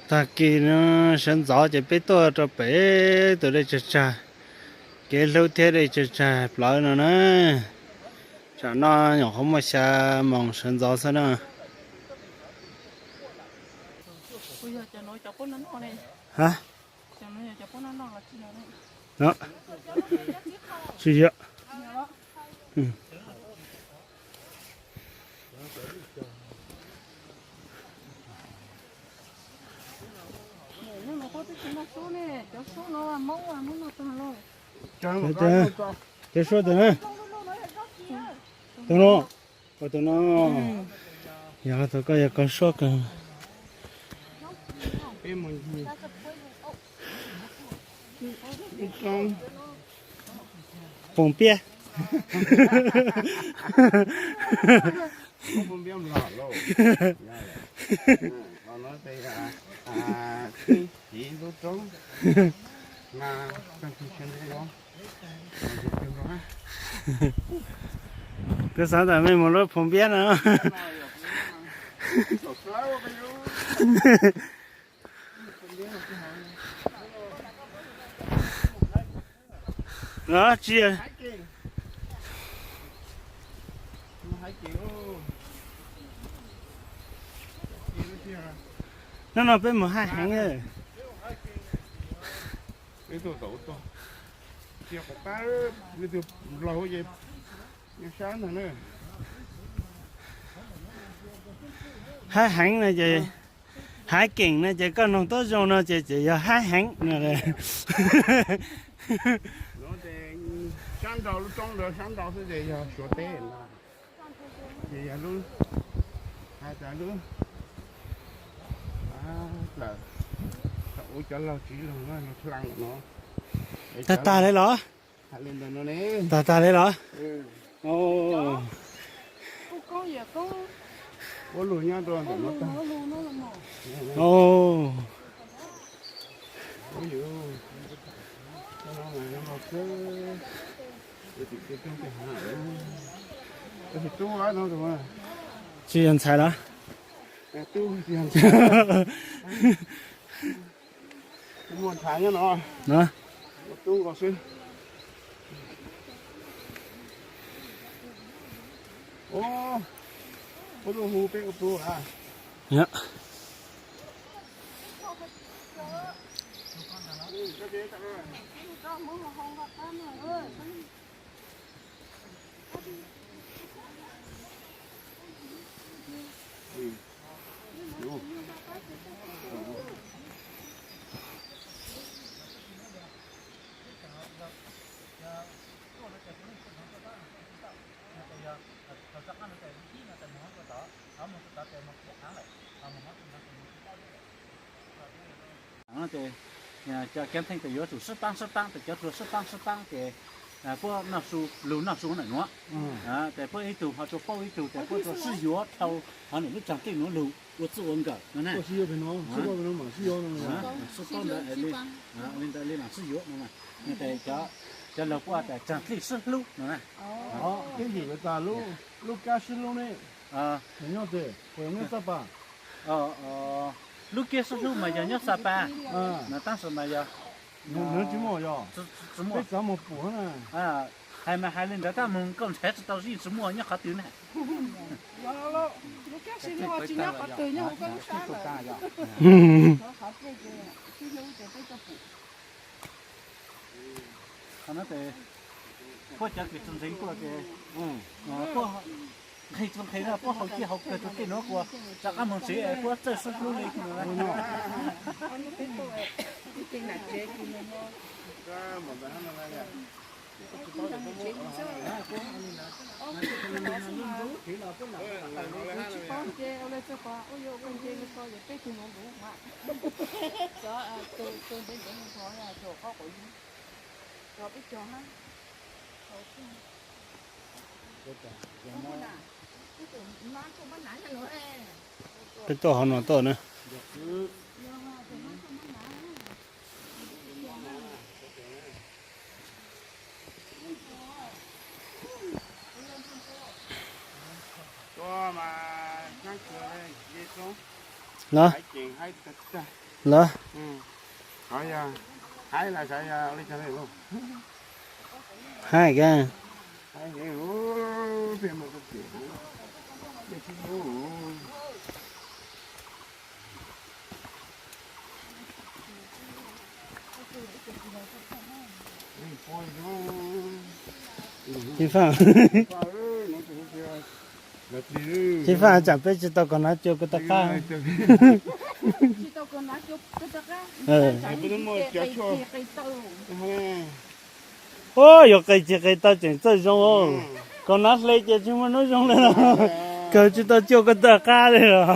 Tag kis no sawv ntxov ces peb tuaj rau pem tus dej tsag tsag, kev hlub thiab dej tsag tsag plawv no na. Tsam no nyuam qhuav muaj xya moos sawv ntxov xwb na. Ha, tsis yog. Cov suab tus na, tus no, tus no, yog tus koj yog koj suab kawg. Poom piab. Kuv xav tas mej mus lub poom piab no. Los tsis, hnub no peb mus haj heev. Haj heev no ces, hiking no ces koj noog tuab zoo no ces, ces yog haj heev no. Sab nraud lub roob ntawd sab nraud xwb ces yog Suav teb no. Ces yog lub, hais tias lub, lawm, thaum ub cov laug tsiv lug no, lug dlaa no. Tag tag li los? Hais li ntawd no ne. Tag tag li los? Ua lug nyob rau ntawm no tag. Tsis yog ntxhais los? Muaj ntxhais nyob no. Ua tub nkaus xwb. Ua lub hu peb ua tub a. Ces cov keeb theej tes yuav tsum sib paab sib paab, tes cov dlua sib paab sib paab ces puab noj su, lug noj su ntawm nuav. Tes puab ib tug ho tsuas paub ib tug, tes puab tsuas sib yuav dhau hov ntawm lub tsaag dlej nuav lug ua txuj ua nkawm no na. Sib paub ntawd li, li ntawd li mas sib yuav no na. Tes cov laug puab tas tsaag dlej sib hlub no na. Ib yim tas lub kab sib hlub ne, nyob txawj pas. Lub kab sib hlub mas yog nyob Xa Pas, mas tab sis mas yog tsis muaj, yog peb xav mus pum na. Hais mas hais li ntawd tab mus koj nrhav tsis tau, yeej tsis muaj nyob qhov twg na. Qhov no tes puab cov kws txuas ntxeev tuaj ces puab Hais txog nqhis no, puab haus ciaj haus kawg rau tej nuav kuas rov qab moog tsev es puab txawj xub hlub li no. Peb tuaj hauv no tuaj na. Los, los. Hais kag. Xib Faj, Xib Faj, tsam peb tsis tau kom hnav cua kuv rov qab. Ua, yuav qis tsis qis tau tseem txawj zoo. Kom hnav hle ces tsis muaj hnub zoo li los. Kawg tsis tau cua kuv rov qab li los.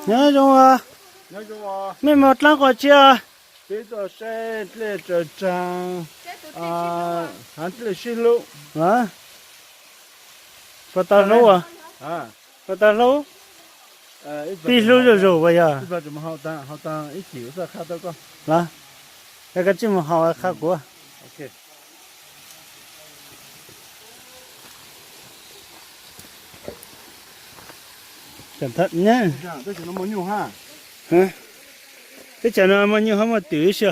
Nyob zoo os. Mej moog dlaab qhov tsi? Peb tuaj saib dlej tsaws tsaag, hnav dlej sib hlub. Puas tau hlub? Puas tau hlub? Pib hlub zuj zus puas yog? Los, koj tsij moog haus qha kuv. Teb chaws no muaj nyuj hab muaj twm ib si.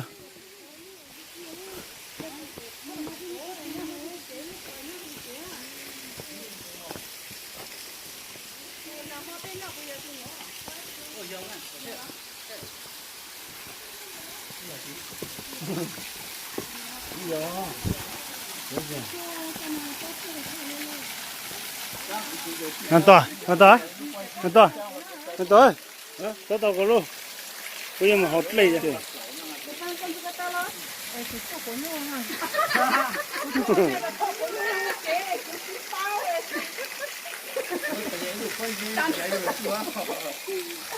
Nov tua, nov tua, nov tua, nov tua, tab tau koj lub, kuv yuav mus haus dlej.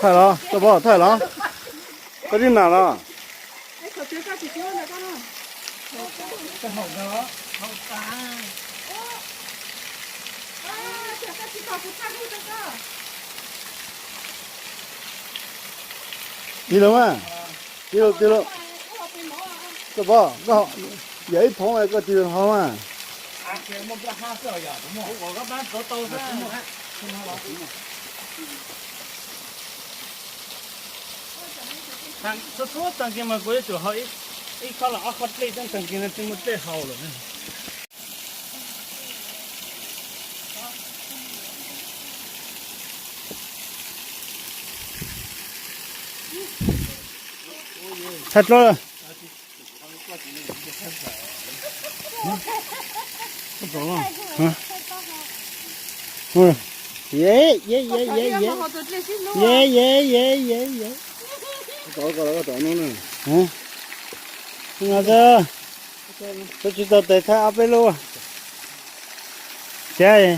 Thaij los, koj pom thaij los, koj tib nam los. Tig lug mas, tig lug, tig lug. Koj pom, yog ib phoov koj tig lug hauv mas. Txhua txhua tag kis mas kuv yuav tsum haus ib khob los ob khob dlej, tag kis no tsis muaj dlej haus lawm. Thaij dlua. Ye, ye, ye, ye, ye. Ye, ye, ye, ye, ye. Koj tsis tau tes thaij ob peb lub. Ces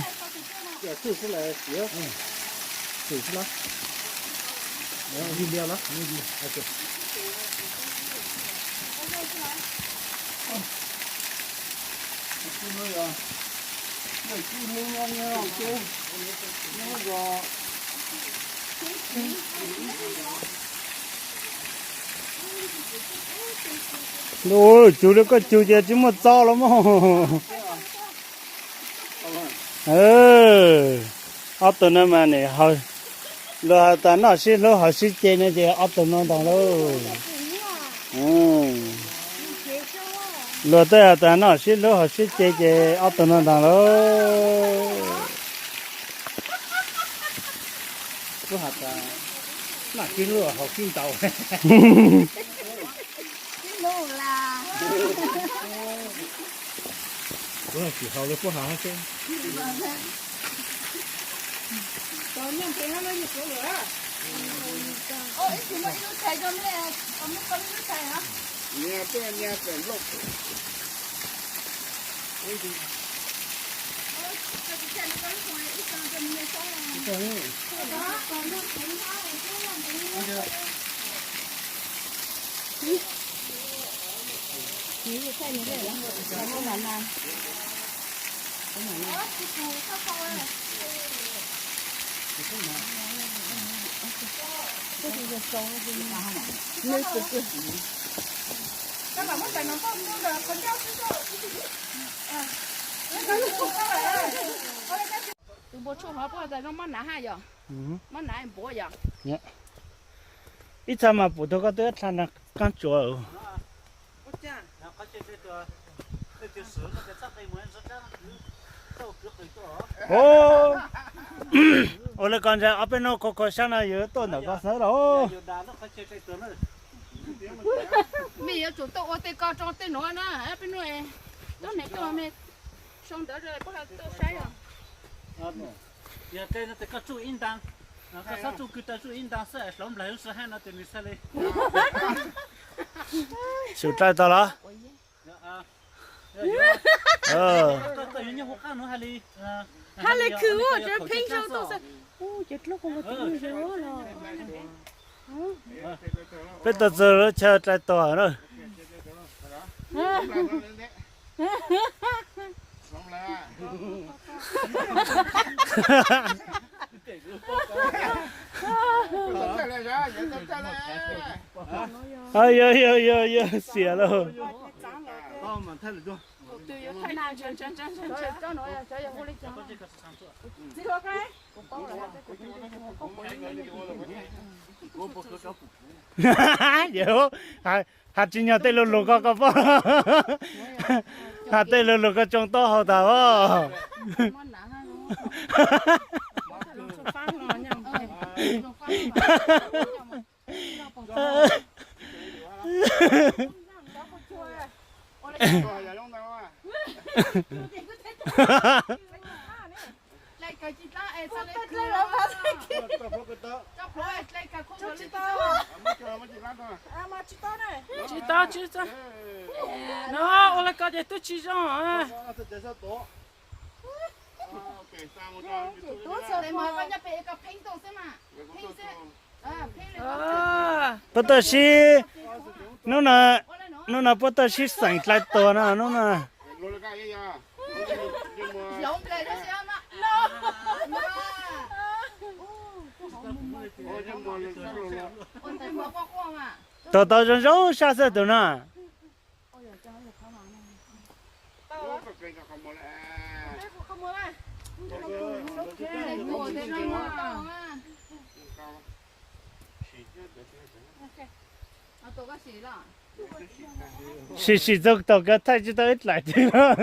Cug li koj cug ces tsis muaj txo los mog. Ob tug no mas nim, luag has tas noj sib hlub haus sib ce no ces ob tug no ntag lauj. Luag twb has tas noj sib hlub haus sib ce ces ob tug no ntag lauj. Kuv has tas Mas kib lub hauv kib ntaus. Kib lub las. Kuv tsis haus li puab haus seb. Ib tug muaj ib lub tshais rau nej, muab koj lub tshais os. Tus npua tshuaj hov puab tas zoo mob nav haj yom? Mob nav npuav yom? Ib txha mas pum tug koj twb dlha nrog qaab tsuas. Ua li ko ntshai ob peb hnub kho kho sab no yuav tuaj ntawm koj xwb lauj. Mej yuav tsum tuaj ua tej ko rau tej nuav na, ob peb hnub tuab neeg tuaj mej sau ntawv rau puab tuaj saib os. Yog tej no tes koj tsuj ib ntaag, koj txhob tsuj kws taw, tsuj ib ntaag xwb es hlauv nplaig lub sij hawm no tes nws txhaj le. Xyum dlai tau los? Hab le khw ua tsev pheeb zoo tuaj xwb. Ces dlub qhov ua tsev zoo los. Peb tuaj txug lub chaw dlai tos na. Yog, yog, yog, yog, xiam lauj. Yog, has tsis nyog tej lug lug ko koj paub, has tej lug lug ko tsoo taub hau tas os. Tsis tau, tsis tau. No ua li ko ces twb tsis zoo. Puab tuaj sib, hnub no, hnub no puab tuaj sib xeem dlai tos no hnub no. Tos tau zoo zoo sab xwb tus no. Sim sim txog tom kav thaij tsis tau ib dlaim twg los.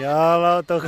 Yog los tau.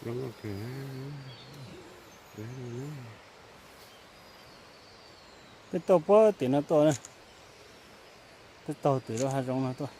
Peb taug puag tim no tuaj, peb taug tim lub hav zoov no tuaj.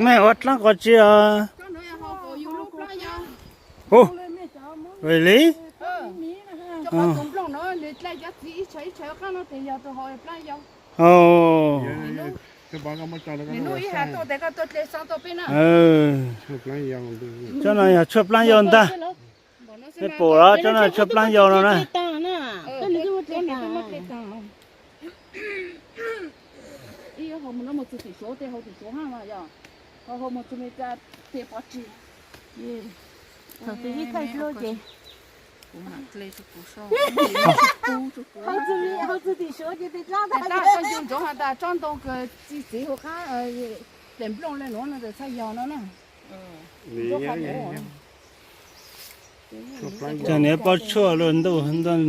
Mej ua dlaab qhov tsi os? Hu, li? Cov no yog tshuaj plaab yau ntag. Mej pum los cov no tshuaj plaab yau no na. Thaum twg ib thaij dluab ces, hau txug tim suav ces tes dlaab tag. Tsob ntoo kws txi txiv hauv qab, daim nplooj le nuav no txhaj yog no na. Cov niag pob tshuaj luaj ntuj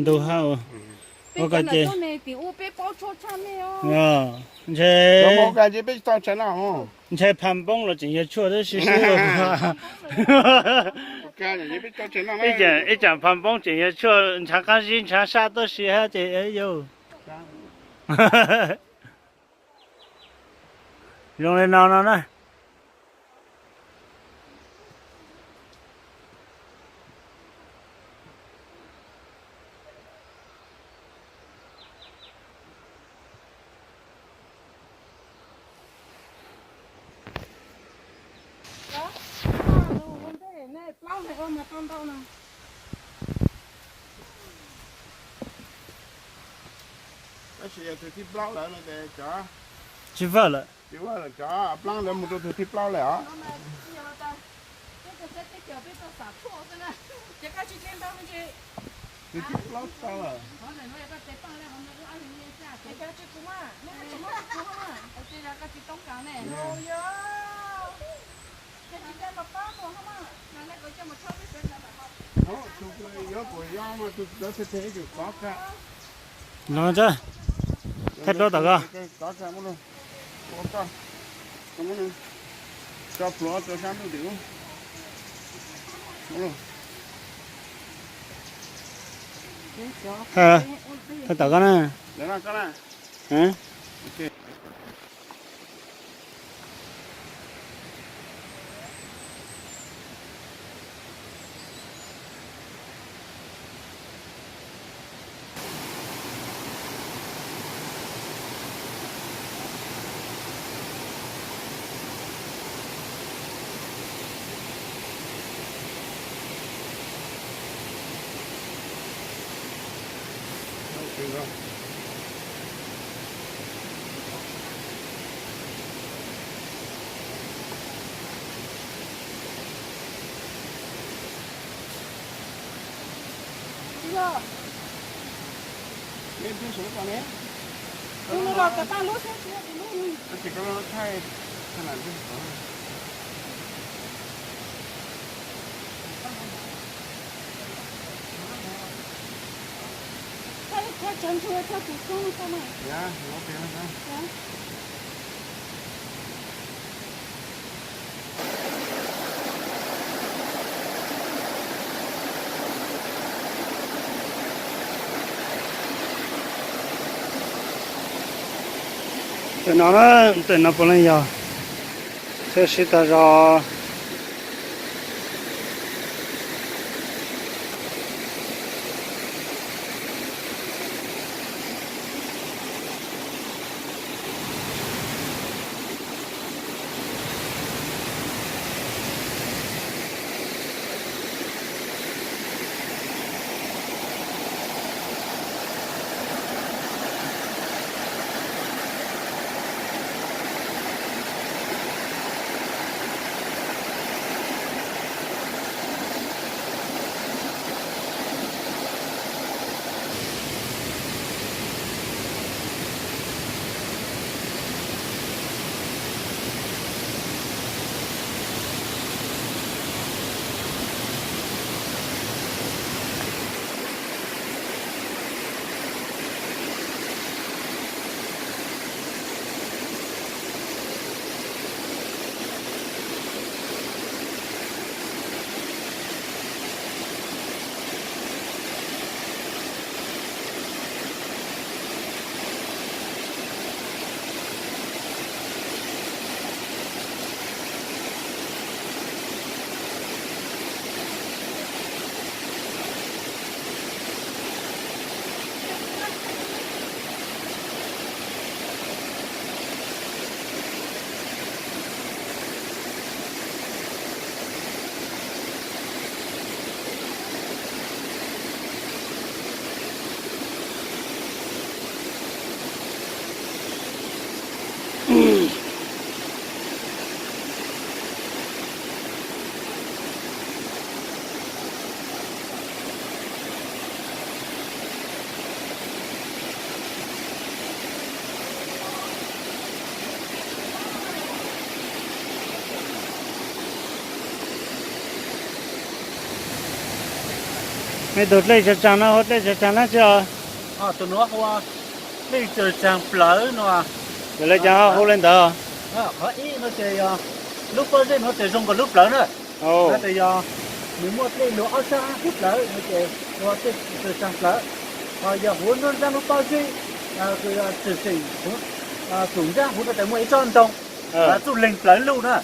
ntug hab ua ko ces, ntshe, ntshe phaj npoob los tseem yog tshuaj tib si. Ib tsaam phaj npoob tseem yog tshuaj ntshav qaab zib ntshav sab tuab si hab ces yog. Zoo li no no na. Tab sis yog tug thib plaub lawm no ces cov, tsis vaj lawm, tsis vaj lawm, cov plaab lawv mus rau tug thib plaub lawm os. Tug thib plaub tau lawm. Los, thaij plaub tom ko. Tso pluav rau sab ntuj tim ub. Thaij tom ko na. Mej pheej suav ko ne. Tus no los cov paj lub xwb, tus no lub. Tab sis koj lub thaij, thaij nas ntxwg. Thaij, thaij tsawv ntsuag thaij tus koob thaij na. Yog, lub pem na. Tam no na, tam no puav leej yog tsheb sib tag zog. Me tug dlej tsaws tsaag no hu dlej tsaws tsaag dlaab tsi os? Tus nuav hu dlej tsaws tsaag plawv no. Yog le caag hu le ntawd? Qhov ib no ces yog lub pob zeb nuav ces zoo nkaus lub plawv na. Tes yog nws muaj dlej luag ob sab lub plawv no ces hu dlej tsaws tsaag plawv. Ho yog huv nruab nrab lub pob zeb, tseem tseem huv, tus nrab huv no tes muaj ib tsob ntoo, txuj leeg plawv luj na.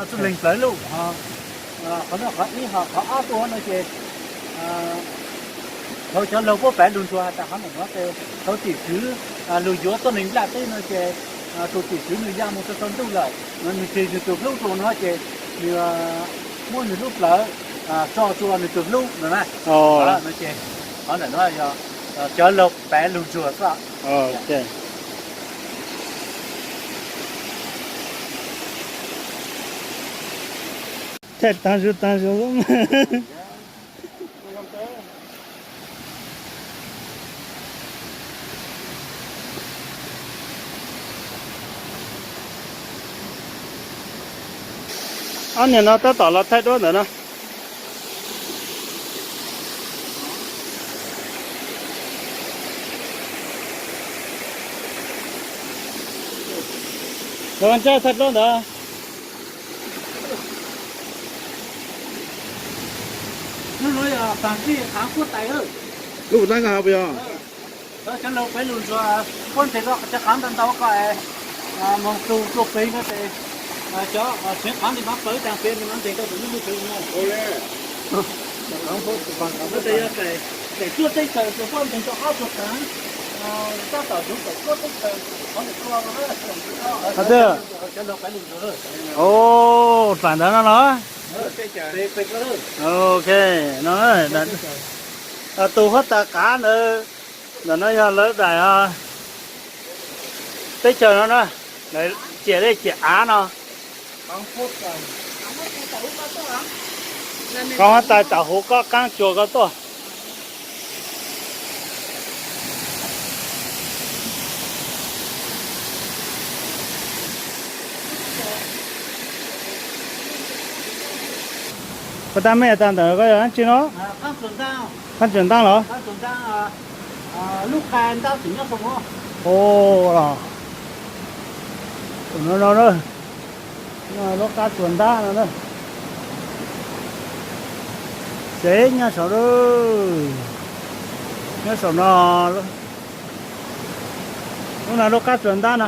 Txuj leeg plawv luj. Qhov no qhov ib, ho qhov ob tuaj no ces thaum cov laug puab pev lug ntsuag has tas qhov ntawm no ces thaum tim tswv lug yuav tuab neeg nplaj teb no ces tus tim tswv nws ya mus rau tsaus ntuj lawm, nws tseg nws tus hlub rua no ces nws muab nws lub plawv tso rua nws tus hlub no na. No ces qhov ntawm no yog cov laug pev lug ntsuag xwb. Thaij taag zug taag zug. Ob niag no tab tom los thaij duab ntawm no. Los ntsaj thaij duab ntawd. Hnub no yog taag kig qhaav puab tais. Lub puas tab nqa puas yog? Cov laug peb lug ntsuag puab nteg koj cov qhaav ntau ntau koj es moog tug tuaj peg no ces cov tsev qhaav nws maam pawv taag peg nws maam nteg koj tus lub lub peg no. Tes yog daim tuaj teb chaws tus puab nteg rua ob tug qhaav, tab tom ntug daim tuaj teb chaws qhov ntawm ko no. Cov laug peb lug ntsuag. Dlaim ntawd no los? Ok, no tus huab tais qav ntawd, ntawm no yog lawv daim teb chaws no na, lawv ciam dej ciam av no. Koj huab tais tam huv koj qaab tsuas koj tuaj. Koj tab mej tag ntawm koj yog dab tsi no? Qaab tsuas ntaab los? Ua los, no no, lub qab tsuas ntab no na. Tsev nyob saum, nyob saum no. Lub no lub qab tsuas ntab no.